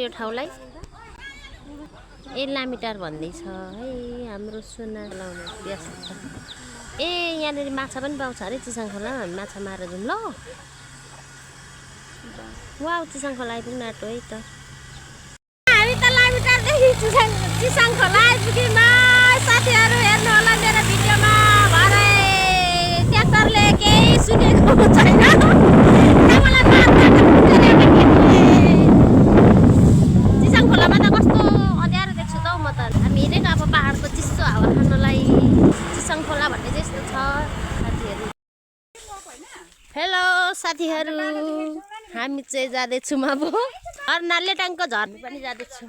यो ठाउँलाई एलामिटार भन्दैछ है हाम्रो सुना लाउने व्यस्त ए यहाँनिर माछा पनि पाउँछ अरे चिसाङ खोला हामी माछा मारेर जाउँ ल वाउ चिसाङ खोला आइपुग्नु आँट्यो है त हामी त लामिटारदेखि चिसाङ खोला आइपुग्यौँ साथीहरू हेर्नु होला मेरो भिडियोमा भरे ट्र्याक्टरले केही सुनेको छैन चिसाङ खोलामा त कस्तो अँध्यारो देख्छु त हौ म त हामी हिँडेको अब पहाडको चिसो हावा खानलाई चिसाङ खोला भन्ने चाहिँ यस्तो छ साथीहरू हेलो साथीहरू हामी चाहिँ जाँदैछौँ अब झर्ना लेटाङको झर्ना पनि जाँदैछौँ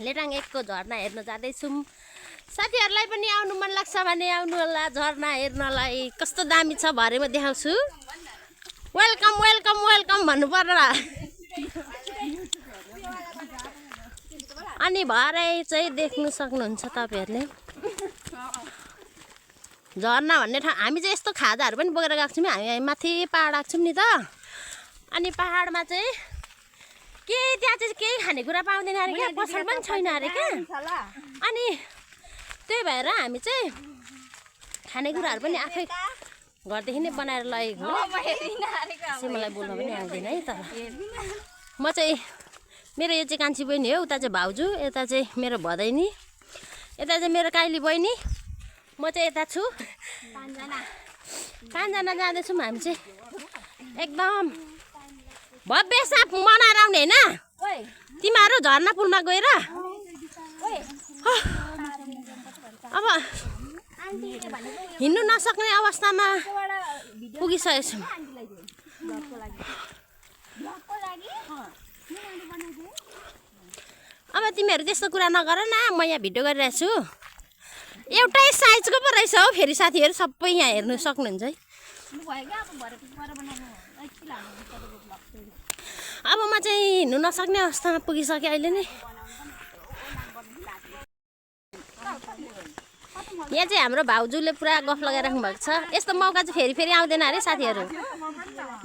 लेटाङ 1 को झर्ना हेर्न जाँदैछौँ साथीहरूलाई पनि आउनु मन लाग्छ भने आउनु होला झर्ना हेर्नलाई कस्तो दामी छ भरे म देखाउँछु वेलकम वेलकम वेलकम भन्नु पर्ला अनि भरे चाहिँ देख्नु सक्नुहुन्छ तपाईहरुले झर्ना भन्ने ठाउँ हामी चाहिँ यस्तो खाजाहरू पनि बोकेर गएको छौँ हामी माथि पहाड आएको छौँ नि त अनि पहाडमा चाहिँ के त्यहाँ चाहिँ केही खानेकुरा पाउँदैन अरे क्या पसल पनि छैन अरे क्या अनि त्यही भएर हामी चाहिँ खानेकुराहरू पनि आफै घरदेखि नै बनाएर लगेको हो मलाई बोल्न पनि आउँदैन है तर म चाहिँ मेरो यो चाहिँ कान्छी बहिनी हो उता चाहिँ भाउजू यता चाहिँ मेरो भदैनी यता चाहिँ मेरो काइली बहिनी म चाहिँ यता छु पाँचजना जाँदैछौँ हामी चाहिँ एकदम भव्य साप मनाएर आउने होइन तिमीहरू झर्ना पुलमा गएर अब हिँड्नु नसक्ने अवस्थामा पुगिसकेको छौँ अब तिमीहरू त्यस्तो कुरा नगर न म यहाँ भिडियो गरिरहेको छु एउटै साइजको पो रहेछ हौ फेरि साथीहरू सबै यहाँ हेर्नु सक्नुहुन्छ है अब म चाहिँ हिँड्नु नसक्ने अवस्थामा पुगिसकेँ अहिले नै यहाँ चाहिँ हाम्रो भाउजूले पुरा गफ लगाइराख्नु भएको छ यस्तो मौका चाहिँ फेरि फेरि आउँदैन अरे साथीहरू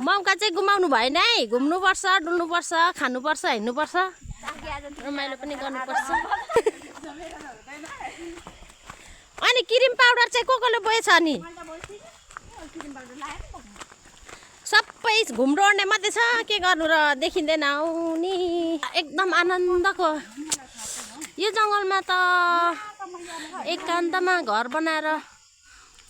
मौका चाहिँ गुमाउनु भएन है घुम्नुपर्छ डुल्नुपर्छ खानुपर्छ हिँड्नुपर्छ रमाइलो पनि गर्नुपर्छ अनि क्रिम पाउडर चाहिँ कसले बोएछ अनि सबै घुम्रोड्ने मात्रै छ के गर्नु र देखिँदैन नि एकदम आनन्दको यो जङ्गलमा त एकान्तमा घर बनाएर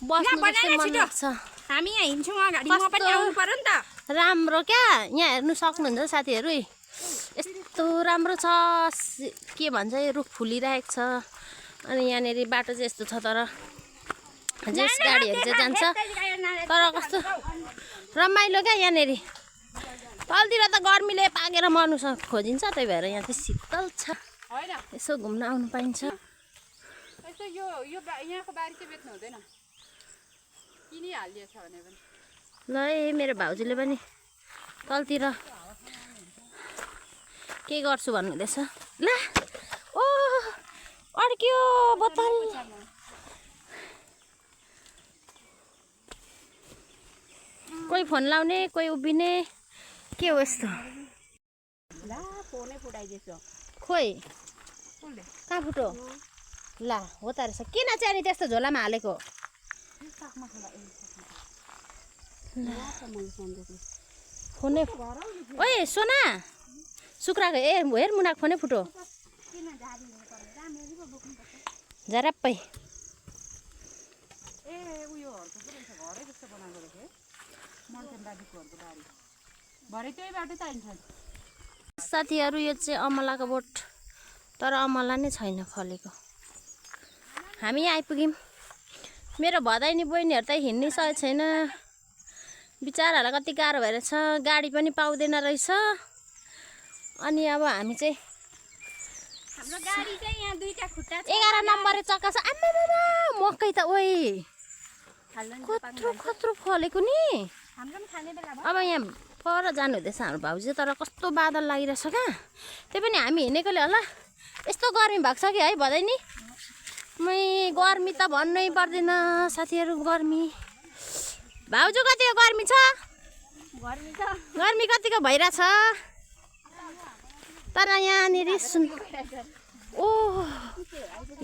बस्नु मन लाग्छ हामी यहाँ हिँड्छौँ अगाडि म पनि आउनु पर्यो नि त राम्रो क्या यहाँ हेर्नु सक्नुहुन्छ साथीहरू यस्तो राम्रो छ के भन्छ यो रुख फुलिरहेको छ अनि यहाँनिर बाटो चाहिँ यस्तो छ तर जेस गाडीहरू चाहिँ जान्छ तर कस्तो रमाइलो क्या यहाँनिर तलतिर त गर्मीले पाकेर मर्नु खोजिन्छ त्यही भएर यहाँ चाहिँ शीतल छ यसो घुम्न आउनु पाइन्छ ल मेरो भाउजूले पनि तलतिर के गर्छु भन्नुहुँदैछ ल ओ अड्क्यो बोतल कोही फोन लाउने कोही उभिने के हो यस्तो खोइ कहाँ फुटो ला हो त रहेछ किन चाहिँ अनि त्यस्तो झोलामा हालेको फोनै ओए सोना सुक्राको हेर मुनाको फोनै फुटो झराप्पै साथीहरू यो चाहिँ अमलाको बोट तर अमला नै छैन फलेको हामी आइपुग्यौँ मेरो भदैनी बहिनीहरू त हिँड्नै सकेको छैन बिचाराहरूलाई कति गाह्रो भएर छ गाडी पनि पाउँदैन रहेछ अनि अब हामी चाहिँ हाम्रो गाडी चाहिँ यहाँ दुईटा खुट्टा छ 11 नम्बर चक्का छ आम्मा मकै त ओइ कत्रो कत्रो फलेको नि हाम्रो पनि खाने बेला अब यहाँ पर जानु हुँदैछ हाम्रो भाउजू तर कस्तो बादल लागिरहेछ क्या त्यही पनि हामी हिँडेकोले होला यस्तो गर्मी भएको छ कि है भदैनी मै गर्मी त भन्नै पर्दैन साथीहरू गर्मी भाउजू कतिको गर्मी छ गर्मी गर्मी कतिको भइरहेछ तर यहाँनिर ओ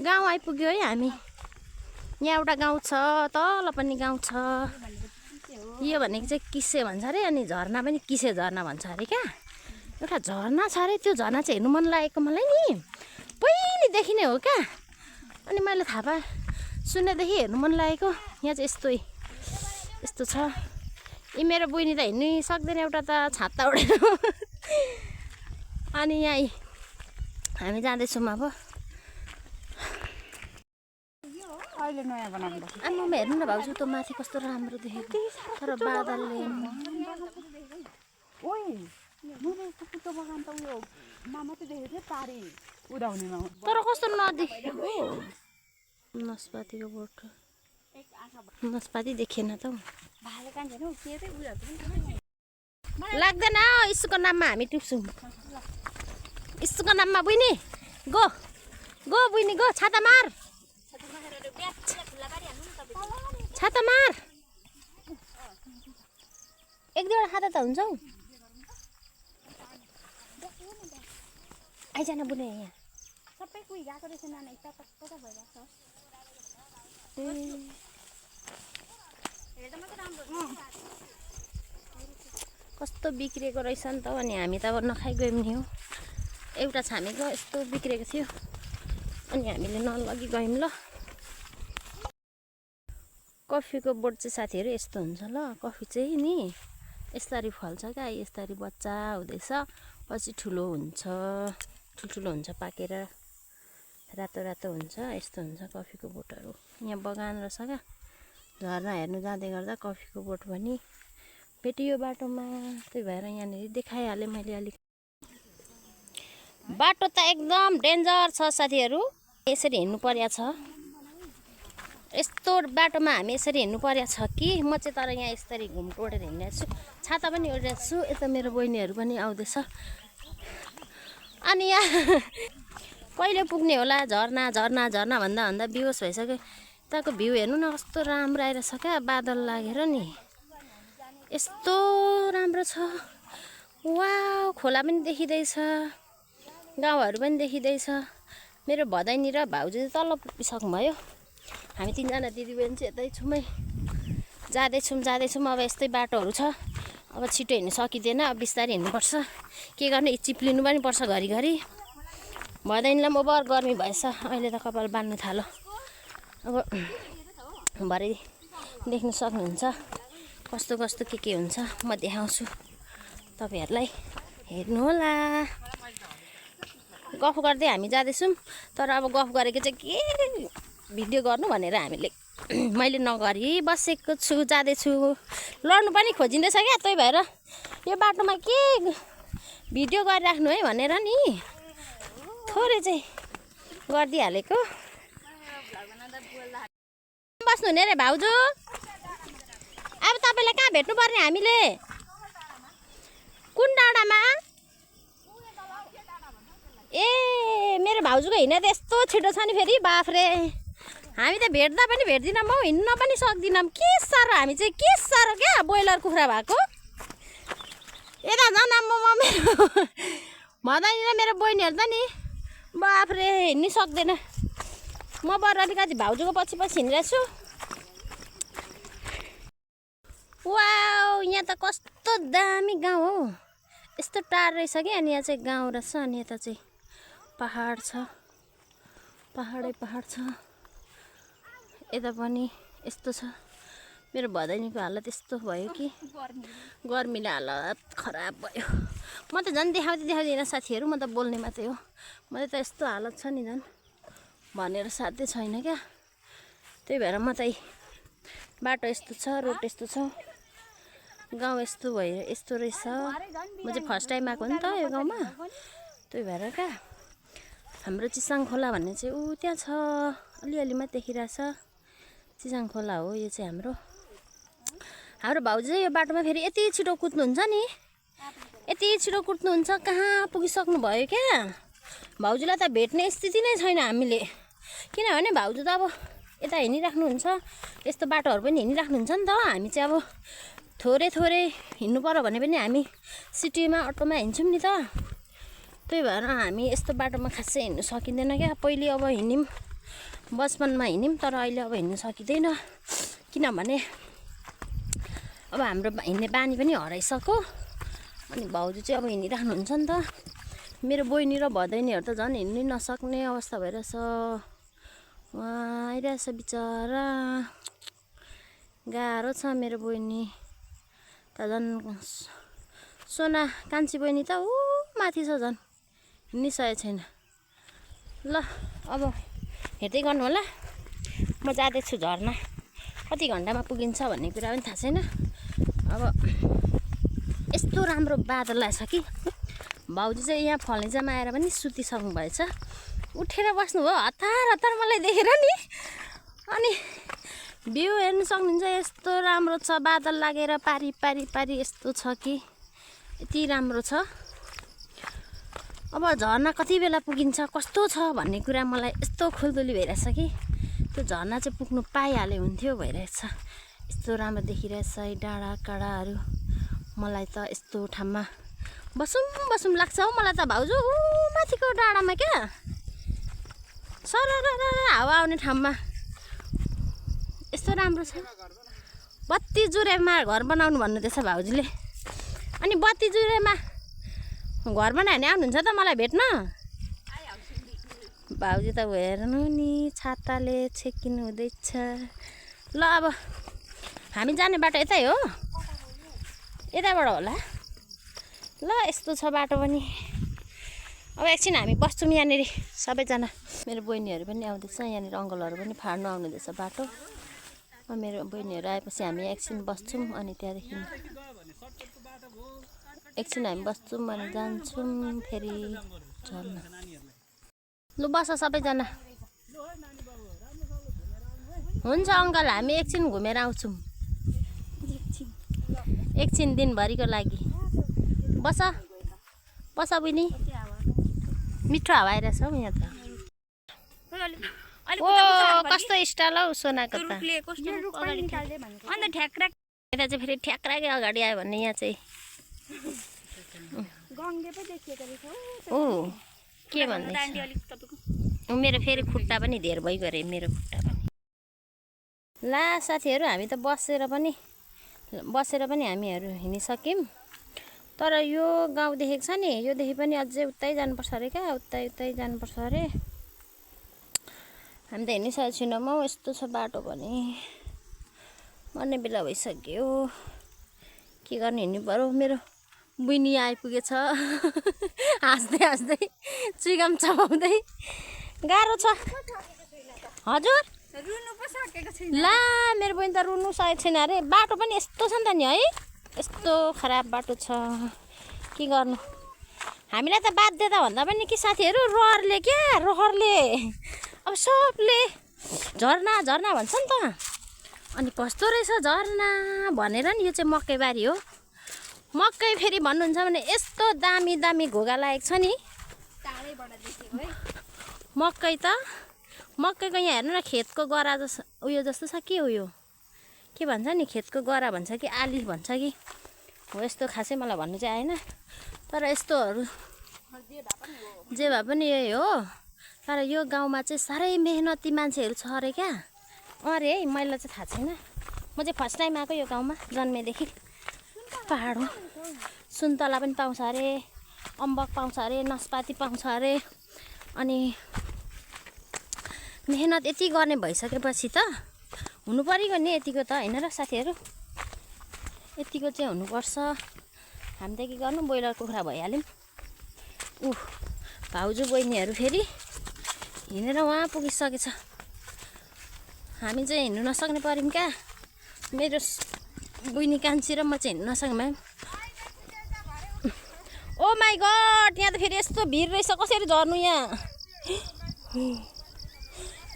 गाउँ आइपुग्यो है हामी। यहाँ एउटा गाउँ छ, तल पनि गाउँ छ। यो भनेको चाहिँ किसे भन्छ अरे, अनि झरना पनि किसे झरना भन्छ अरे क्या। एउटा झरना छ अरे, त्यो झरना चाहिँ हेर्नु मन लागेको मलाई नि, पहिलेदेखि नै हो क्या। अनि मैले थाहा पाएँ, सुनेदेखि हेर्नु मन लागेको। यहाँ चाहिँ यस्तो छ। यी मेरो बहिनी त हिँड्नै सक्दैन, एउटा त छाता उडेर। अनि यहाँ हामी जाँदैछौँ अब। अहिले नयाँ बनाउनु आमामा हेर्नु न भाउजू, त्यो माथि कस्तो राम्रो देखेको, तर बादलले कुतो बगान त उयो मात्रै देखेको थियो, तारी उडाउनेमा। तर कस्तो नदेखेको। नास्पातीको बोट, नास्पाती देखेन त। लाग्दैन इसुको नाममा हामी टिप्छौँ। इसुको नाममा बहिनी गो गो, बहिनी गो, छाता मार, छाता मार। एक दुईवटा खाता त हुन्छ हौ। आइज न बुने, यहाँ सबै कोही गएको रहेछ नाना, यता कता भइरहेको छ। कस्तो बिग्रेको रहेछ नि त। अनि हामी त अब नखाइ गयौँ नि हो। एउटा छामेको यस्तो बिग्रेको थियो, अनि हामीले नलगी गयौँ। ल कफीको बोट चाहिँ साथीहरू यस्तो हुन्छ। ल कफी चाहिँ नि यसरी फल्छ क्या, यसरी बच्चा हुँदैछ, पछि ठुलो हुन्छ, ठुल्ठुलो हुन्छ, पाकेर रातो रातो हुन्छ। यस्तो हुन्छ कफीको बोटहरू। यहाँ बगान रहेछ क्या। झरना हेर्नु जाँदै गर्दा कफीको बोट पनि भेटियो बाटोमा। त्यही भएर यहाँनिर देखाइहालेँ मैले अलिक। बाटो त एकदम डेन्जर छ साथीहरू। यसरी हिँड्नु पर्या छ, यस्तो बाटोमा हामी यसरी हिँड्नु पर्या छ कि। म चाहिँ तर यहाँ यसरी घुम्टो ओढेर हिँडिरहेको छु, छाता पनि ओढिरहेको छु। यता मेरो बहिनीहरू पनि आउँदैछ। अनि यहाँ कहिले पुग्ने होला झरना झरना झरना भन्दा भन्दा बिहोस भइसक्यो। यताको भ्यू हेर्नु न, कस्तो राम्रो आइरहेछ क्या, बादल लागेर नि यस्तो राम्रो छ। वाउ, खोला पनि देखिँदैछ, गाउँहरू पनि देखिँदैछ। मेरो भदैनी र भाउजू तल पुगिसक्नुभयो। हामी तिनजना दिदीबहिनी चाहिँ यतै छौँ, जाँदैछौँ। अब यस्तै बाटोहरू छ, अब छिटो हिँड्नु सकिँदैन, अब बिस्तारै हिँड्नुपर्छ। के गर्नु, चिप्लिनु पनि पर्छ घरिघरि। भदैनीलाई पनि ओभर गर्मी भएछ, अहिले त कपाल बान्नु थालो। अब भरे देख्नु सक्नुहुन्छ कस्तो कस्तो के हुन्छ, म देखाउँछु तपाईँहरूलाई, हेर्नु होला। गफ गर्दै हामी जाँदैछौँ, तर अब गफ गरेको चाहिँ के भिडियो गर्नु भनेर मैले नगरी बसेको छु, जाँदैछु। लड्नु पनि खोजिँदैछ क्या, त्यही भएर यो बाटोमा के भिडियो गरिराख्नु है भनेर नि थोरै चाहिँ गरिदिइहालेको। बस्नु हुने रे भाउजू, अब तपाईँलाई कहाँ भेट्नु पर्ने हामीले? कुन डाँडामा? ए मेरो भाउजूको हिँड्ने त यस्तो छिटो छ नि फेरि, बाफ्रे। हामी त भेट्दा पनि भेट्दिनौँ हौ, हिँड्न पनि सक्दिनौँ। के साह्रो हामी चाहिँ, के साह्रो क्या ब्रोइलर कुखुरा भएको। यता झन् म मेरो भदैनी र मेरो बहिनीहरू त नि बाफ्रे हिँड्नै सक्दैन। म बरु अलिकति भाउजूको पछि हिँडिरहेको छु। वाउ, यहाँ त कस्तो दामी गाउँ हो। यस्तो टाढो रहेछ कि, अनि यहाँ चाहिँ गाउँ रहेछ, अनि यता चाहिँ पहाड छ, पहाडै पहाड छ। यता पनि यस्तो छ। मेरो भदैनीको हालत यस्तो भयो कि गर्मीले हालत खराब भयो। म त झन् देखाउँदिनँ साथीहरू, म त बोल्ने मात्रै हो। मैले त यस्तो हालत छ नि झन् भनेर साध्यै छैन क्या। त्यही भएर म चाहिँ बाटो यस्तो छ, रोड यस्तो छ, गाउँ यस्तो भयो, यस्तो रहेछ। म चाहिँ फर्स्ट टाइम आएको नि त यो गाउँमा, त्यही भएर क्या। हाम्रो चिसाङ खोला भन्ने चाहिँ ऊ त्यहाँ छ, अलिअलि मात्रै देखिरहेछ। चिसाङ खोला हो यो चाहिँ हाम्रो भाउजू चाहिँ यो बाटोमा फेरि यति छिटो कुद्नुहुन्छ नि, यति छिटो कुद्नुहुन्छ। कहाँ पुगिसक्नु भयो क्या। भाउजूलाई त भेट्ने स्थिति नै छैन हामीले, किनभने भाउजू त अब यता हिँडिराख्नुहुन्छ, यस्तो बाटोहरू पनि हिँडिराख्नुहुन्छ नि त। हामी चाहिँ अब थोरै हिँड्नु पर्यो भने पनि हामी सिटीमा अटोमा हिँड्छौँ नि त। त्यही भएर हामी यस्तो बाटोमा खासै हिँड्नु सकिँदैन क्या। पहिले अब हिँड्यौँ, बचपनमा हिँड्यौँ, तर अहिले अब हिँड्नु सकिँदैन। किनभने अब हाम्रो हिँड्ने बानी पनि हराइसक्यो। अनि भाउजू चाहिँ अब हिँडिराख्नुहुन्छ नि त। मेरो बहिनी र भदैनीहरू त झन् हिँड्नै नसक्ने अवस्था भइरहेछ। उहाँ आइरहेछ बिचरा, गाह्रो छ। मेरो बहिनी त झन् सोना कान्छी बहिनी त ऊ माथि छ, झन् हिँड्नै सकेको छैन। ल अब हेर्दै गर्नु होला, म जाँदैछु झर्ना। कति घन्टामा पुगिन्छ भन्ने कुरा पनि थाहा छैन। अब यस्तो राम्रो बादल आएछ कि भाउजू चाहिँ यहाँ फल्नेजामा आएर पनि सुतिसक्नु भएछ। उठेर बस्नुभयो हतार हतार मलाई देखेर नि। अनि भ्यू हेर्नु सक्नुहुन्छ, यस्तो राम्रो छ। बादल लागेर पारी पारी पारी यस्तो छ कि यति राम्रो छ। अब झर्ना कति बेला पुगिन्छ, कस्तो छ भन्ने कुरा मलाई यस्तो खुल्दुली भइरहेछ कि त्यो झर्ना चाहिँ पुग्नु पाइहाले हुन्थ्यो भइरहेछ। यस्तो राम्रो देखिरहेछ है डाँडा काँडाहरू। मलाई त यस्तो ठाउँमा बसौँ लाग्छ हौ मलाई त भाउजू। ऊ माथिको डाँडामा क्या सरर हावा आउने ठाउँमा यस्तो राम्रो छ। बत्ती जुरेमा घर बनाउनु भन्नुहुँदैछ भाउजूले। अनि बत्ती जुरेमा घर बनायो भने आउनुहुन्छ त मलाई भेट्न? भाउजू त हेर्नु नि छाताले छेकिनु हुँदैछ। ल अब हामी जाने बाटो यतै हो, यताबाट होला। ल यस्तो छ बाटो पनि। अब एकछिन हामी बस्छौँ यहाँनिर सबैजना। मेरो बहिनीहरू पनि आउँदैछ, यहाँनिर अङ्कलहरू पनि फाड्नु आउनुहुँदैछ बाटो। मेरो बहिनीहरू आएपछि हामी एकछिन बस्छौँ, अनि त्यहाँदेखि एकछिन हामी बस्छौँ अनि जान्छौँ फेरि झर्ना। लु बस सबैजना। हुन्छ अङ्कल, हामी एकछिन घुमेर आउँछौँ, एकछिन दिनभरिको लागि। बस बस बहिनी, मिठो हावा आइरहेछ हौ यहाँ त। ओ कस्तो स्टाइल हौ सोनाको त। यता चाहिँ फेरि ठ्याक्राकै अगाडि आयो भने यहाँ चाहिँ ओ के भन्दैछ। मेरो फेरि खुट्टा पनि धेर भइगयो अरे, मेरो खुट्टा पनि। ला साथीहरू, हामी त बसेर पनि हामीहरू हिँडिसक्यौँ। तर यो गाउँ देखेको छ नि, योदेखि पनि अझै उतै जानुपर्छ अरे क्या, उतै जानुपर्छ अरे। हामी त हिँडिसकेको छैनौँ हौ, यस्तो छ बाटो पनि। मर्ने बेला भइसक्यो, के गर्ने, हिँड्नु पर्यो। मेरो बहिनी आइपुगेछ हाँस्दै हाँस्दै चुइगाम चबाउँदै। गाह्रो छ हजुर। ला मेरो बहिनी त रुनु सकेको छैन अरे। बाटो पनि यस्तो छ नि त नि है, यस्तो खराब बाटो छ, के गर्नु। हामीलाई त बाध्यता भन्दा पनि कि साथीहरू रहरले अब सबले झर्ना झर्ना भन्छ नि त। अनि कस्तो रहेछ झर्ना भनेर नि। यो चाहिँ मकैबारी हो। मकै फेरि भन्नुहुन्छ भने यस्तो दामी दामी घोगा लागेको छ नि। मकैको यहाँ हेर्नु न, खेतको गरा जस्तो उयो जस्तो छ के हो यो, के भन्छ नि, खेतको गरा भन्छ कि आली भन्छ कि हो, यस्तो खासै मलाई भन्नु चाहिँ आएन। तर यस्तोहरू जे भए पनि यही हो। तर यो गाउँमा चाहिँ साह्रै मेहनती मान्छेहरू छ अरे क्या। अरे है, मलाई चाहिँ थाहा छैन। म चाहिँ फर्स्ट टाइम आएको यो गाउँमा जन्मेदेखि। पहाड हो, सुन्तला पनि पाउँछ अरे, अम्बक पाउँछ अरे, नास्पाती पाउँछ अरे। अनि मेहनत यति गर्ने भइसकेपछि त हुनु पऱ्यो नि यतिको त, होइन र साथीहरू? यतिको चाहिँ हुनुपर्छ। हामी त के गर्नु, ब्रोइलर कुखुरा भइहाल्यौँ। भाउजू बहिनीहरू फेरि हिँडेर उहाँ पुगिसकेछ। हामी चाहिँ हिँड्नु नसक्ने पऱ्यौँ क्या। मेरो बहिनी कान्छी र म चाहिँ हिँड्नु नसक्ने भयौँ। ओ माई गड, यहाँ त फेरि यस्तो भिड रहेछ, कसरी झर्नु यहाँ?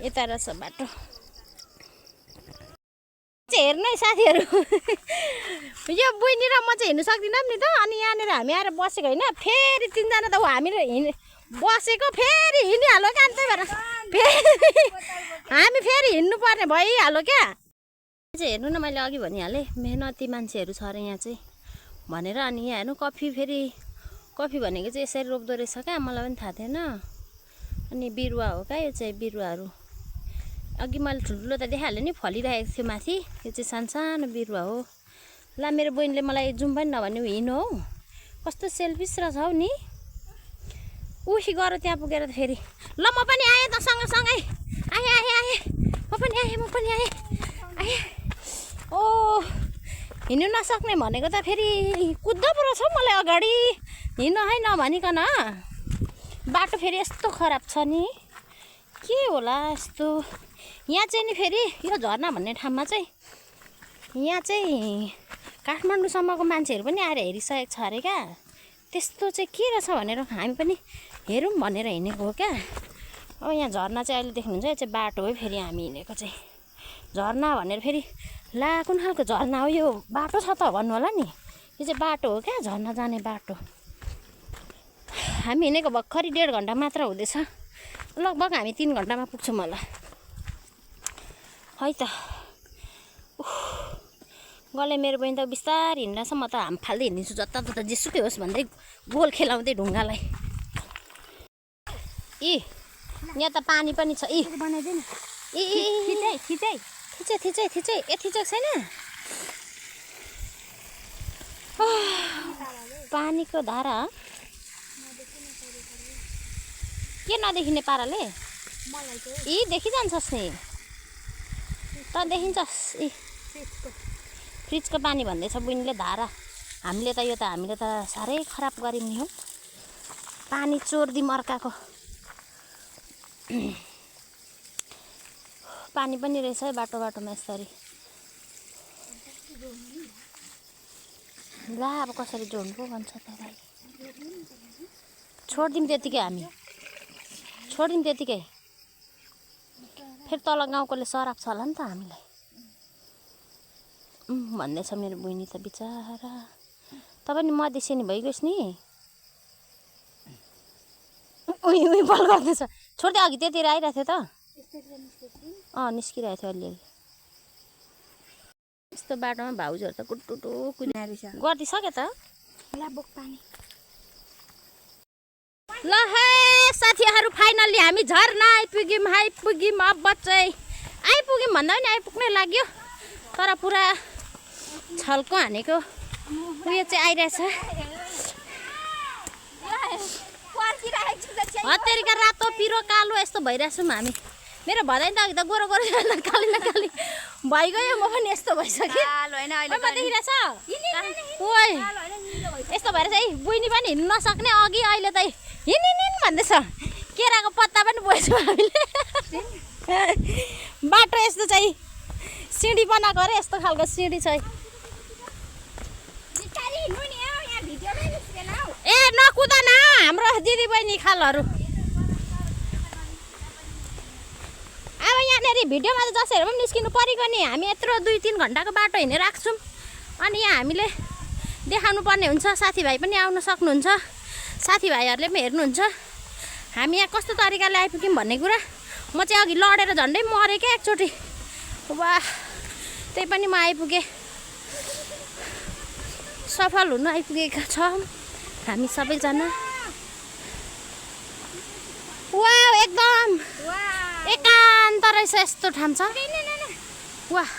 यता रहेछ बाटो। हेर्नु है साथीहरू, यो बहिनी र म चाहिँ हिँड्नु सक्दिनँ नि त। अनि यहाँनिर हामी आएर बसेको होइन, फेरि तिनजना त हामीले बसेको फेरि हिँडिहाल्यो क्या। त्यही भएर हामी फेरि हिँड्नु पर्ने भइहाल्यो क्या। चाहिँ हेर्नु न, मैले अघि भनिहालेँ मेहनती मान्छेहरू छ अरे यहाँ चाहिँ भनेर। अनि यहाँ हेर्नु कफी फेरि कफी भनेको चाहिँ यसरी रोप्दो रहेछ क्या, मलाई पनि थाहा थिएन। अनि बिरुवा हो क्या यो चाहिँ, बिरुवाहरू अघि मैले ठुल्ठुलो त देखाइहालेँ नि, फलिरहेको थियो माथि। यो चाहिँ सानसानो बिरुवा हो। ला मेरो बहिनीले मलाई जुम पनि नभन्ने हिँड्नु हौ, कस्तो सेल्फिस रहेछ हौ नि। उही गर त्यहाँ पुगेर त फेरि ल म पनि आएँ त सँगसँगै, आएँ म पनि आएँ। ओ हिँड्नु नसक्ने भनेको त फेरि कुद्दो पो रहेछ मलाई अगाडि, हिँड्नु है नभनिकन। बाटो फेरि यस्तो खराब छ नि, के होला यस्तो। यहाँ चाहिँ नि फेरि यो झरना भन्ने ठाउँमा चाहिँ यहाँ चाहिँ काठमाडौँसम्मको मान्छेहरू पनि आएर हेरिसकेको छ अरे क्या। त्यस्तो चाहिँ के रहेछ भनेर हामी पनि हेरौँ भनेर हिँडेको हो क्या। अब यहाँ झरना चाहिँ अहिले देख्नुहुन्छ, यो चाहिँ बाटो हो फेरि हामी हिँडेको चाहिँ। झरना भनेर फेरि ला कुन खालको झरना हो यो, बाटो छ त भन्नु होला नि। यो चाहिँ बाटो हो क्या, झरना जाने बाटो। हामी हिँडेको भर्खरै 1.5 घन्टा मात्र हुँदैछ, लगभग हामी 3 घन्टामा पुग्छौँ होला है त। गले मेरो बहिनी त बिस्तारै हिँड्दैछ, म त हाम फाल्दै हिँडिन्छु जतातता जेसुकै होस् भन्दै गोल खेलाउँदै ढुङ्गालाई। यहाँ त पानी पनि छ। बनाइदिनु थिचै ए थिचेको छैन। पानीको धारा के नदेखिने पाराले देखिजान्छस् नि त, देखिन्छस्। फ्रिजको पानी भन्दैछ बहिनीले धारा। हामीले त साह्रै खराब गऱ्यौँ नि हौ, पानी चोर्दिम अर्काको। पानी पनि रहेछ है बाटोमा यसरी। ला अब कसरी जोड्नु पो भन्छ त भाइ। छोडिदिउँ त्यतिकै, हामी छोडिदिउँ त्यतिकै। फेरि तल गाउँकोले सराप्छ होला नि त हामीलाई भन्दैछ मेरो बहिनी त बिचारा। तपाईँ नि मधेसी नि भइगयोस् नि। उही बल गर्दैछ, छोड्दै। अघि त्यतिर आइरहेको थियो त, निस्किरहेको थियो अलिअलि। यस्तो बाटोमा भाउजूहरू त कुटुटु गरिदिइसक्यो त। ल हे साथीहरू, फाइनल्ली हामी झरना आइपुग्यौँ। अब चाहिँ आइपुग्यौँ भन्दा पनि आइपुग्नै लाग्यो, तर पुरा छल्को हानेको उयो चाहिँ आइरहेछ। हत्तेरिका रातो पिरो कालो यस्तो भइरहेछौँ हामी। मेरो भदाइ त अघि त गोरो काली न काली भइगयो, म पनि यस्तो भइसक्यो। देखिरहेछ ओइ यस्तो भइरहेछ है। बुइनी पनि हिँड्नु नसक्ने अघि, अहिले त हिँड भन्दैछ। केराको पत्ता पनि बोएछौँ हामीले। बाटो यस्तो चाहिँ सिँढी बनाएको अरे, यस्तो खालको सिँढी छ। ए नकुदा न हाम्रो दिदी बहिनी खालहरू। अब यहाँनिर भिडियोमा त जसरी पनि निस्किनु परेको नि। हामी यत्रो 2-3 घन्टाको बाटो हिँडेर आएको छौँ, अनि यहाँ हामीले देखाउनु पर्ने हुन्छ। साथीभाइ पनि आउन सक्नुहुन्छ, साथीभाइहरूले पनि हेर्नुहुन्छ हामी यहाँ कस्तो तरिकाले आइपुग्यौँ भन्ने कुरा। म चाहिँ अघि लडेर झन्डै मरेँ क्या एकचोटि। वाह, त्यही पनि म आइपुगेँ, सफल हुन आइपुगेका छौँ हामी सबैजना। वाह, एकदम एकान्त रहेछ यस्तो ठाउँ छ। वाह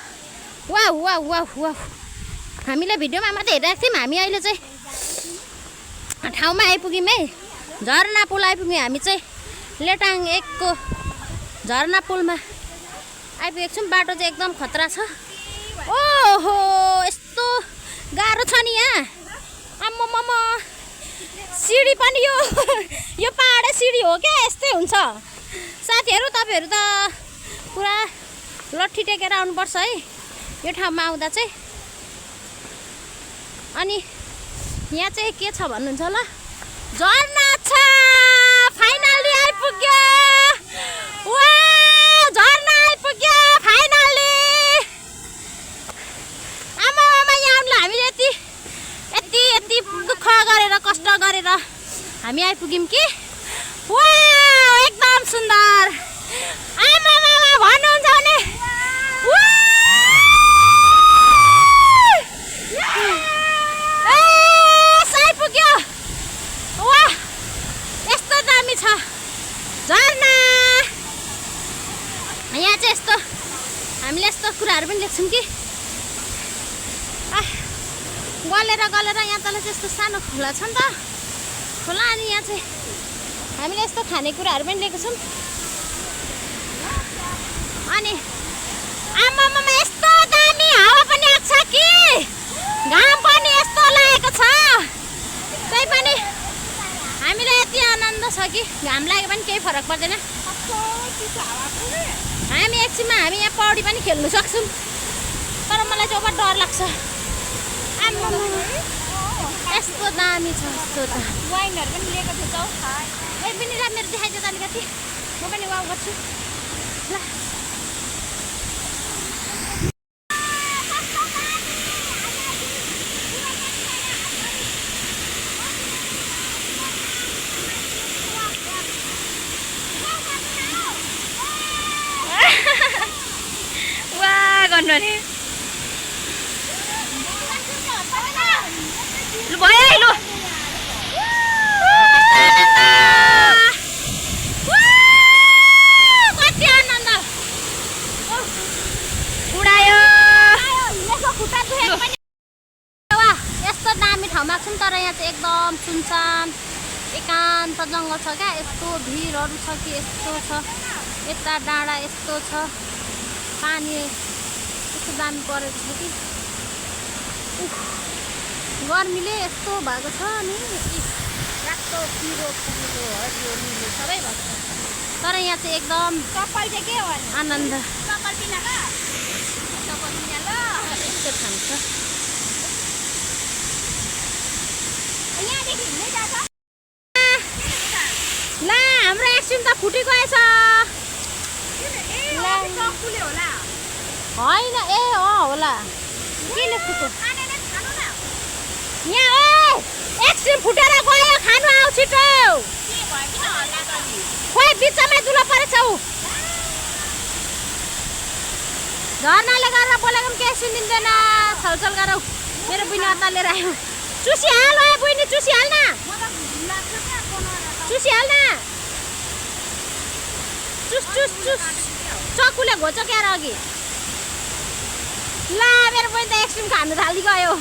वाह वाह वाह वाह। हामीले भिडियोमा मात्रै हेरिरहेको थियौँ, हामी अहिले चाहिँ ठाउँमा आइपुग्यौँ है। झरना पुल आइपुग्यौँ हामी चाहिँ, लेटाङ 1 को झरना पुलमा आइपुगेको छौँ। बाटो चाहिँ एकदम खतरा छ। ओहो यस्तो गाह्रो छ नि यहाँ। आम्मम सिडी पनि यो पहाडे सिडी हो क्या, यस्तै हुन्छ। साथीहरू तपाईँहरू त पुरा लट्ठी टेकेर आउनुपर्छ है यो ठाउँमा आउँदा चाहिँ। अनि यहाँ चाहिँ के छ भन्नुहुन्छ ल, झरना छ। फाइनल्ली आइपुग्यो। वाह, झरना आइपुग्यो फाइनल्ली। आमा यहाँ आउनुलाई हामीले यति दुःख गरेर कष्ट गरेर हामी आइपुग्यौँ कि। वाह, एकदम सुन्दर। आमा भन्नुहुन्छ भने आइपुग्यो। यस्तो कुराहरू पनि लेख्छौँ कि गलेर यहाँ तल चाहिँ यस्तो सानो खोला छ नि त खोला अनि यहाँ चाहिँ हामीले यस्तो खानेकुराहरू पनि लिएको छौँ अनि आमामा यस्तो दामी हावा पनि आएको छ कि घाम पनि यस्तो लागेको छ त्यही पनि हामीलाई यति आनन्द छ कि घाम लाग्यो पनि केही फरक पर्दैन हामी एकछिनमा हामी यहाँ पौडी पनि खेल्नु सक्छौँ तर मलाई चाहिँ अब डर लाग्छ यस्तो दामी छ यस्तो त वाइनहरू पनि लिएको थिएछौ ए पनि मेरो देखाइदियो त अलिकति म पनि वाउ गर्छु ल गर्नु नि लु भयो है लु कति आनन्द उडायो यस्तो दामी ठाउँमा छौँ तर यहाँ चाहिँ एकदम सुनसान एकान्त जङ्गल छ क्या यस्तो भिरहरू छ कि यस्तो छ यता डाँडा यस्तो छ पानी यस्तो दामी परेको छ कि गर्मीले यस्तो भएको छ नि रातो पिरो पिरो हरियो निलो सबै भएको छ तर यहाँ चाहिँ एकदम कपाल चाहिँ के हो आनन्द कपाल पिना ल यस्तो खान्छ यहाँदेखि हिँड्दै जान्छ ला हाम्रो एक्सिम त फुटेको आएछ होला होइन ए होला किन फुट्यो यहाँ एक्सिम फुटेर गयो खानु आऊ छिटो खोइ बिचमै दुलो परेछौ झर्नाले गरेर बोलेको पनि केही सुनिँदैन छलछल गरौ मेरो बुइनी अत्तालेर आयो चुसिहाल है बुइनी चुसिहाल न चुस चुस चुस चक्कुले घोचो क्यार अघि ला मेरो बहिनी त एक्सट्रिम खानु थालिगयो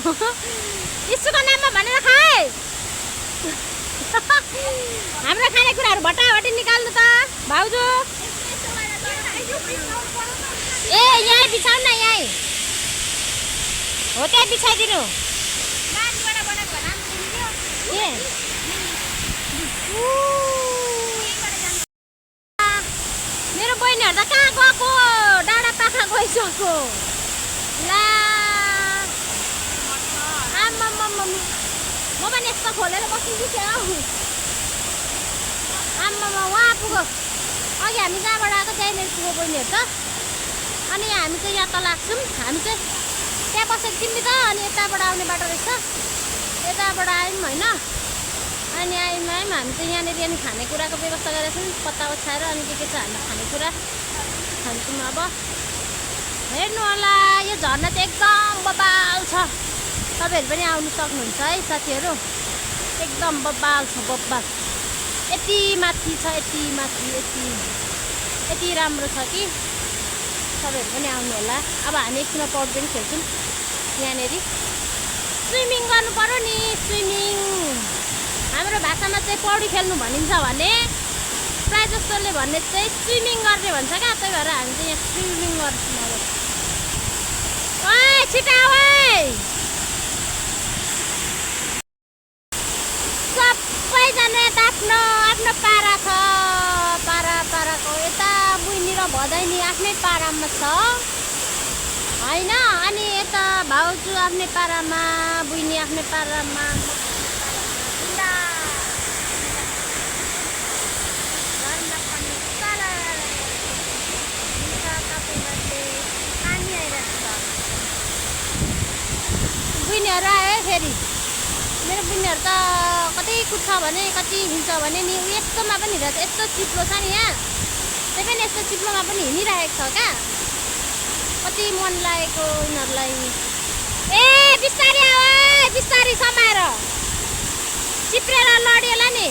इसुको नाममा भनेर खाए हाम्रो खानेकुराहरू भटाभटी निकाल्नु त भाउजू ए यहीँ बिछाउनु न यहीँ हो त्यहाँ बिछाइदिनु ए मेरो बहिनीहरू त कहाँ गएको डाँडा पाखा गइसक्यो ला आम्माम्माम म पनि यस्तो खोलेर बस्नु क्या आम्मामा उहाँ पुगो अघि हामी जहाँबाट आएको त्यहीँनिर पुगो बहिनीहरू त अनि हामी चाहिँ यहाँ त लाग्छौँ हामी चाहिँ त्यहाँ बसेको थियौँ नि त अनि यताबाट आउने बाटो रहेछ यताबाट आयौँ होइन अनि आयौँ हामी चाहिँ यहाँनिर अनि खानेकुराको व्यवस्था गरेका छौँ पत्ता ओछ्याएर अनि के छ हाम्रो खानेकुरा खान्छौँ अब हेर्नु होला यो झर्ना चाहिँ एकदम बबाल छ तपाईँहरू पनि आउनु सक्नुहुन्छ है साथीहरू एकदम बबाल छ बबाल यति माथि छ यति राम्रो छ कि तपाईँहरू पनि आउनु होला अब हामी एकछिनमा पौडी पनि खेल्छौँ यहाँनिर स्विमिङ गर्नु पर्यो नि स्विमिङ हाम्रो भाषामा चाहिँ पौडी खेल्नु भनिन्छ भने प्रायः जस्तोले भन्ने चाहिँ स्विमिङ गर्ने भन्छ क्या त्यही भएर हामी चाहिँ यहाँ स्विमिङ गर्छौँ अब ओइ छिटो आऊ सबैजना यता आफ्नो आफ्नो पारा छ पाराको यता बुइनी र भदैनी आफ्नै पारामा छ होइन अनि यता भाउजू आफ्नै पारामा बुइनी आफ्नै पारामा बुइनीहरू आयो फेरि मेरो बुइनीहरू त कतै कुद्छ भने कति हिँड्छ भने नि यस्तोमा पनि हिँडेको छ यस्तो चिप्लो छ नि यहाँ त्यही पनि यस्तो चिप्लोमा पनि हिँडिरहेको छ क्या कति मन लागेको यिनीहरूलाई ए बिस्तारै आऊ बिस्तारै समाएर चिप्रेर लडिएला नि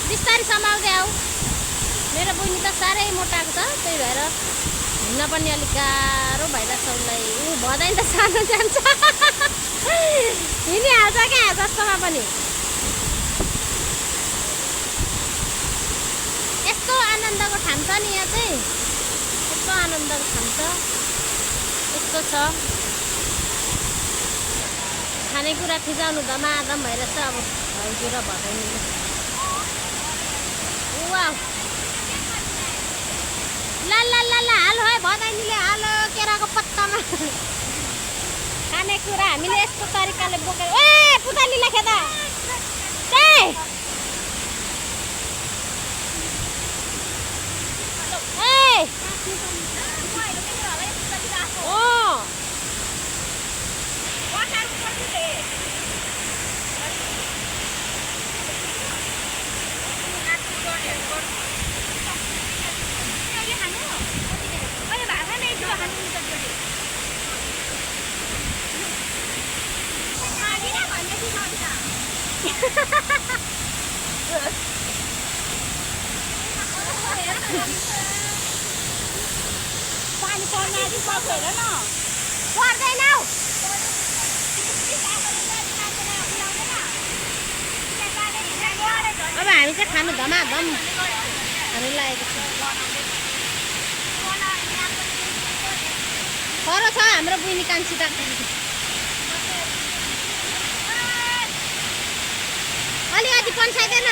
बिस्तारै समाउँदै आऊ मेरो मेरो बहिनी त साह्रै मोटाएको छ, त्यही भएर हिँड्न पनि अलिक गाह्रो भइरहेछ उसलाई। ऊ भदाइ त सानो जान्छ, हिँडिहाल्छ क्या जस्तोमा पनि। यस्तो आनन्दको ठाउँ छ नि यहाँ चाहिँ, यस्तो आनन्दको ठाउँ छ। यस्तो छ खानेकुरा फिजाउनु धमाधम भइरहेछ अब भाउजू र भदैनीले। वाउ ला ला ला ला हालो है भदैनीले, हालो केराको पत्तामा खानेकुरा हामीले यस्तो तरिकाले बोकेर। ए पुतलीलाई खेदा पानी पर्ने आदि पर्छ हेर न, पर्दैन। अब हामी चाहिँ खानु धमाधम खानु लागेको छ। खरो छ हाम्रो बुइनी कान्छी त, अलिकति पन्साइदैन।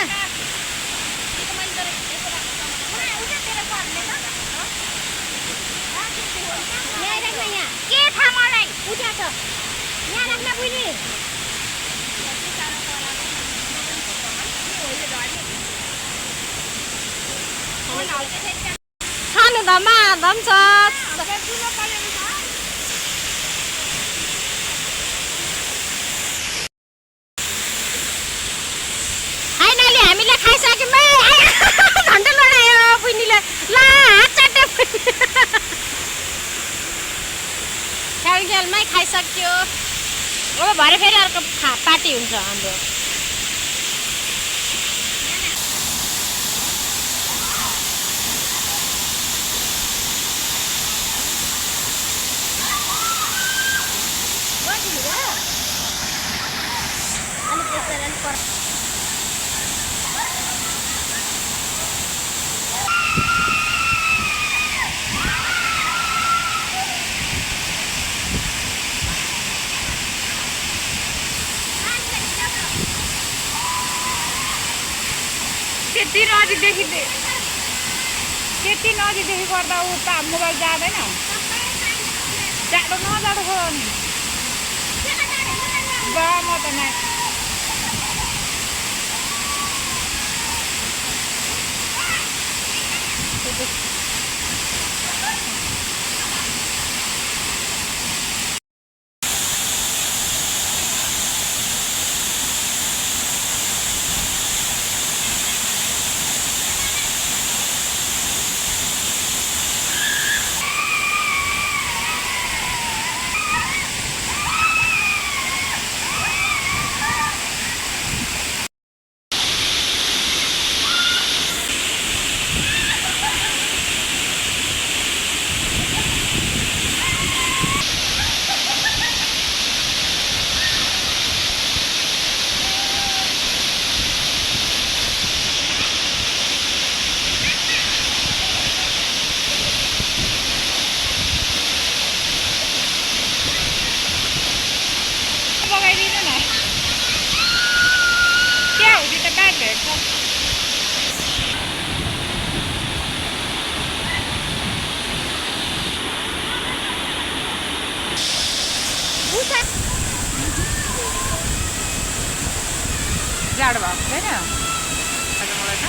यहाँ राख्न, यहाँ के थाहा मलाई उठ्या छ, यहाँ राख्न बुइनी। खानु धमाधम छ। फाइनली हामीले खाइसक्यौँ। झन्डै लडायो बुइनीले, ला हात चाटे ख्यालमै खाइसक्यो। अब भरे फेरि अर्को पार्टी हुन्छ हाम्रो। त्यति नजिकदेखि गर्दा ऊ त मोबाइल जाँदैन, जाडो नजाडो छ नि बा म त नै। जाडो भएको छैन आज मलाई त।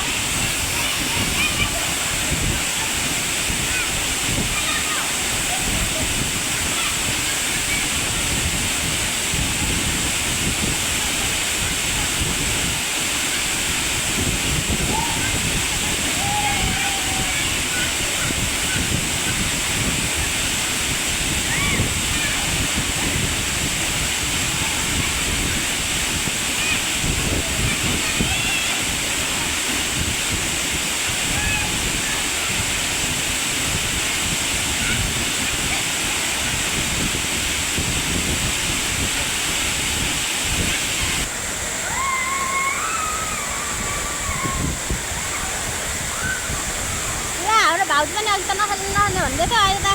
भाउजू पनि अघि त नखाने भन्दै थियो अहिले त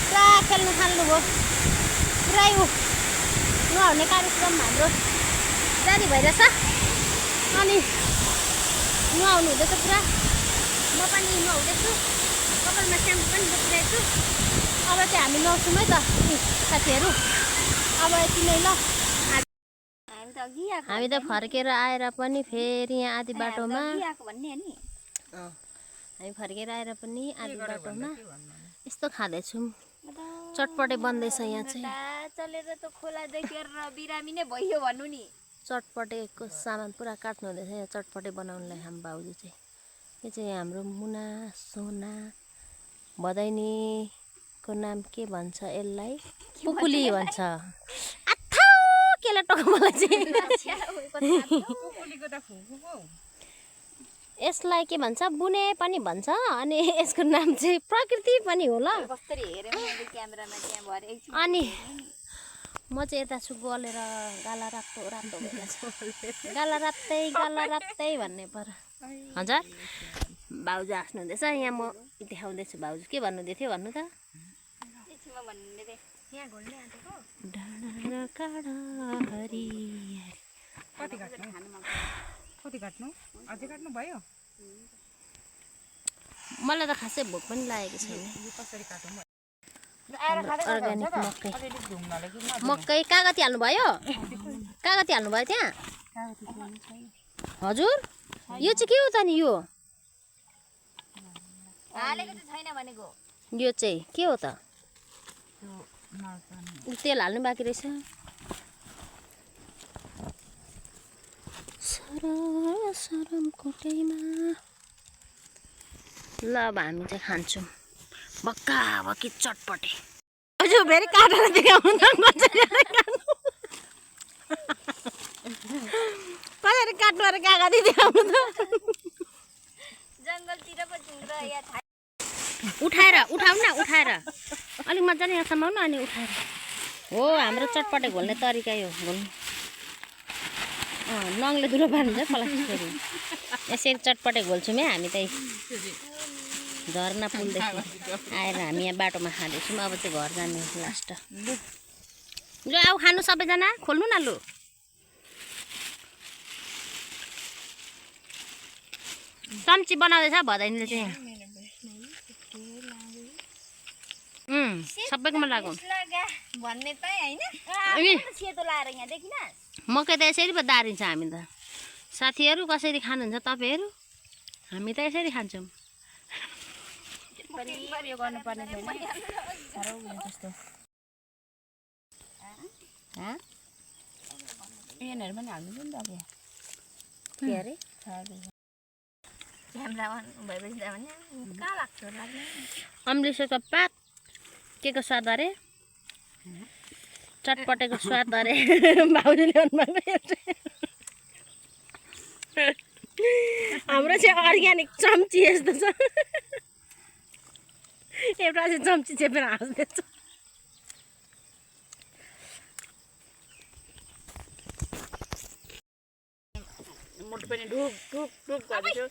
पुरा खेल्नु थाल्नुभयो पुरै नुहाउने कार्यक्रम हाम्रो जारी भइरहेछ अनि नुहाउनु हुँदैछ पुरा म पनि नुहाउँदैछु कपालमा स्याम्पू पनि बोकिरहेको छु अब चाहिँ हामी नुहाउँछौँ है त साथीहरू अब यति नै ल हामी त फर्केर आएर पनि फेरि यहाँ आधी बाटोमा हामी फर्केर आएर पनि आधी बाटोमा यस्तो खाँदैछौँ चटपटे बन्दैछ यहाँ चाहिँ चलेर त खोला देखेर बिरामी नै भयो भन्नु नि चटपटेको सामान पुरा काट्नु हुँदैछ यहाँ चटपटे बनाउनुलाई हाम्रो भाउजू चाहिँ यो चाहिँ हाम्रो मुना सोना भदैनीको नाम के भन्छ यसलाई पुकुली भन्छ आथो केलाई टोक मलाई चाहिँ यसलाई के भन्छ बुने पनि भन्छ अनि यसको नाम चाहिँ प्रकृति पनि हो ल अनि म चाहिँ यता छु गलेर गाला रातो रातो भइरहेछ गाला रातै भन्ने पर हजुर भाउजू हाँस्नु हुँदैछ यहाँ म देखाउँदैछु भाउजू के भन्नुहुँदै थियो भन्नु त मलाई त खासै भोक पनि लागेको छैन अर्ग्यानिक मकै कागती हाल्नुभयो कागती हाल्नुभयो त्यहाँ हजुर यो चाहिँ के हो त नि यो चाहिँ के हो त तेल हाल्नु बाँकी रहेछ सरम कोटैमा ल अब हामी चाहिँ खान्छौँ बक्का बक्की चटपटे हजुर फेरि काटेर देखाउनु कसरी काट्नु अरे कागती देखाउनु त जङ्गलतिर पो उठाएर उठाउनु न उठाएर अलिक मजाले यहाँ समाउनु अनि उठाएर हो हाम्रो चटपटे घोल्ने तरिका यो घोल्नु नङले दुलो पार्नुहुन्छ प्लास्टिकहरू यसरी चटपटे घोल्छौँ है हामी त झर्ना पुलदेखि आएर हामी यहाँ बाटोमा खाँदैछौँ अब चाहिँ घर जाने लास्ट ल आऊ खानु सबैजना खोल्नु न लु चम्ची बनाउँदैछ भदैनीले चाहिँ सबैकोमा लागु भन्ने त हैन सेतो लाएर यहाँ देखिन मकै त यसरी पो दारिन्छ हामी त साथीहरू कसरी खानुहुन्छ तपाईँहरू हामी त यसरी खान्छौँ गर्नुपर्ने छैन साह्रो उयो जस्तो पेनहरू पनि हाल्नु नि त अब के अरे अम्लिसोको पात के को स्वाद अरे चटपटेको स्वाद अरे भाउजूले भन्नुभएको हाम्रो चाहिँ अर्ग्यानिक चम्ची यस्तो छ एउटा चाहिँ चम्ची चेपेर हाँस्दैछ मुटु पनि ढुक ढुक ढुक गर्दैछु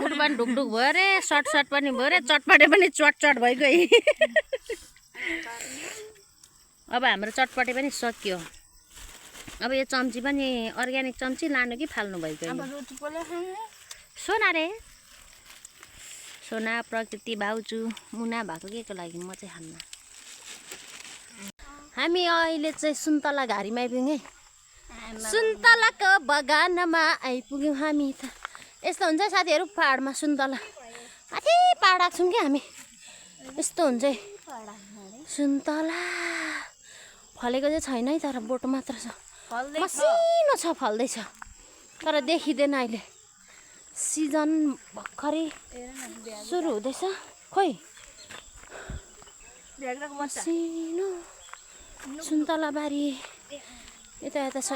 मुटु पनि ढुकढुक भयो अरे सर्ट पनि भयो अरे चटपटे पनि चट भइगयो अब हाम्रो चटपटे पनि सक्यो अब यो चम्ची पनि अर्ग्यानिक चम्ची लानु कि फाल्नु भइगयो सोना रे सोना प्रकृति भाउजू मुना भएको के को लागि म चाहिँ खान्न हामी अहिले चाहिँ सुन्तला घारीमा आइपुग्यौँ है सुन्तलाको बगानमा आइपुग्यौँ हामी त यस्तो हुन्छ साथीहरू पहाडमा सुन्तला माथि पहाड आएको छौँ कि हामी यस्तो हुन्छ है सुन्तला फलेको चाहिँ छैन है तर बोटो मात्र छ मसिनो छ फल्दैछ तर देखिँदैन अहिले सिजन भर्खरै सुरु हुँदैछ खोइ मसिनो सुन्तला बारी यता छ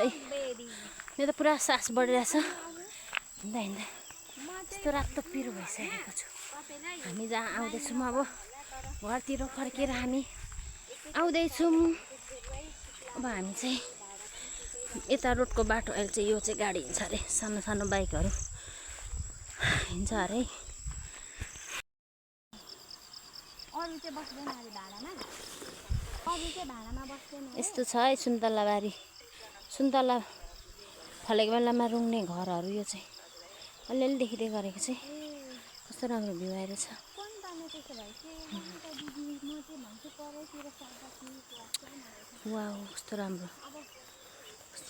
यो त पुरा सास बढिरहेछ हिँड्दा यस्तो रातो पिरो भइसकेको छु हामी जहाँ आउँदैछौँ अब घरतिर फर्केर हामी आउँदैछौँ अब हामी चाहिँ यता रोडको बाटो अहिले चाहिँ यो चाहिँ गाडी हिँड्छ अरे सानो सानो बाइकहरू हिँड्छ अरे अरू चाहिँ बस्दैन अरे भाडामा अरू चाहिँ भाडामा बस्दैन यस्तो छ है सुन्तला बारी सुन्तला फलेको बेलामा रुङ्ने घरहरू यो चाहिँ अलिअलि देखिँदै गरेको चाहिँ कस्तो राम्रो भ्यू आइरहेछ कोन ताने त्यसो भए चाहिँ दिदी म चाहिँ भन्छु परैतिर सक्छ वाउ कस्तो राम्रो छ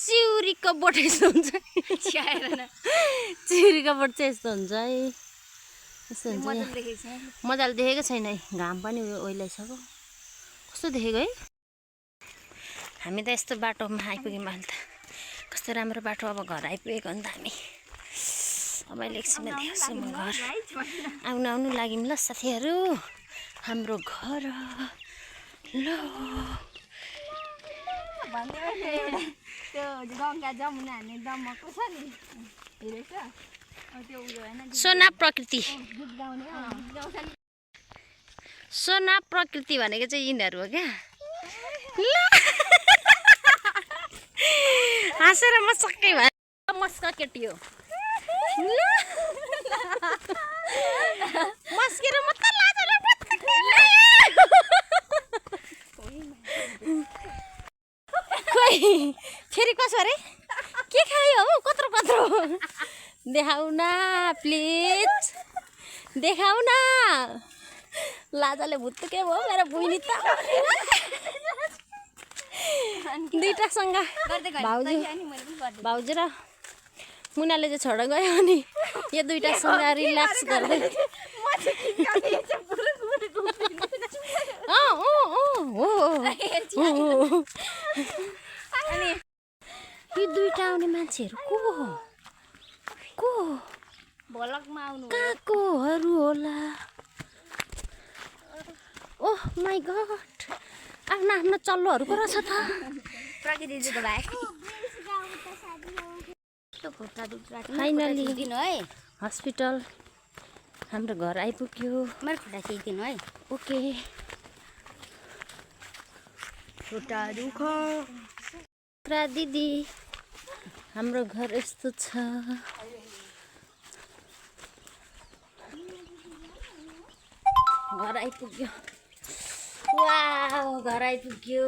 चिउरीको बोट यस्तो हुन्छ चिउरीको बोट चाहिँ यस्तो हुन्छ है यस्तो हुन्छ मजाले देखेको छैन है घाम पनि ओइलाइसक्यो कस्तो देखेको है हामी त यस्तो बाटोमा आइपुग्यौँ अहिले त कस्तो राम्रो बाटो अब घर आइपुगेको नि त हामी अब अहिले एकछिनमा देख्छु म घर आउनु आउनु लाग्यौँ ल साथीहरू हाम्रो घर ल त्यो गङ्गा जमुना हान्ने दमकको छ नि हेरेछ त्यो उयो हैन सोना प्रकृति गीत गाउने सोना प्रकृति भनेको चाहिँ यिनीहरू हो क्या ल हाँसेर म सबै भयो मस्का केटी हो ल मस्केर म त लाजले खोइ फेरि कसो अरे के खायो हौ कत्रो कत्रो देखाउ न प्लिज देखाउ न लाजले भुत्तुके भयो मेरो बुइनी त दुईटासँग भाउजू र मुनाले चाहिँ छोड गयो अनि यो दुईटासँग रिल्याक्स गर्दै यो दुईटा आउने मान्छेहरू को हो भोलकमा आउनु कहाँकोहरू होला ओह माई गड आफ्नो आफ्नो चल्लोहरू पो रहेछ त प्रकृति जुको भाइ फाइनली दिनु है हस्पिटल हाम्रो घर आइपुग्यो मेरो खुट्टा खिचिदिनु है ओके खुट्टा दुख पुरा दिदी हाम्रो घर यस्तो छ घर आइपुग्यो वाउ घर आइपुग्यो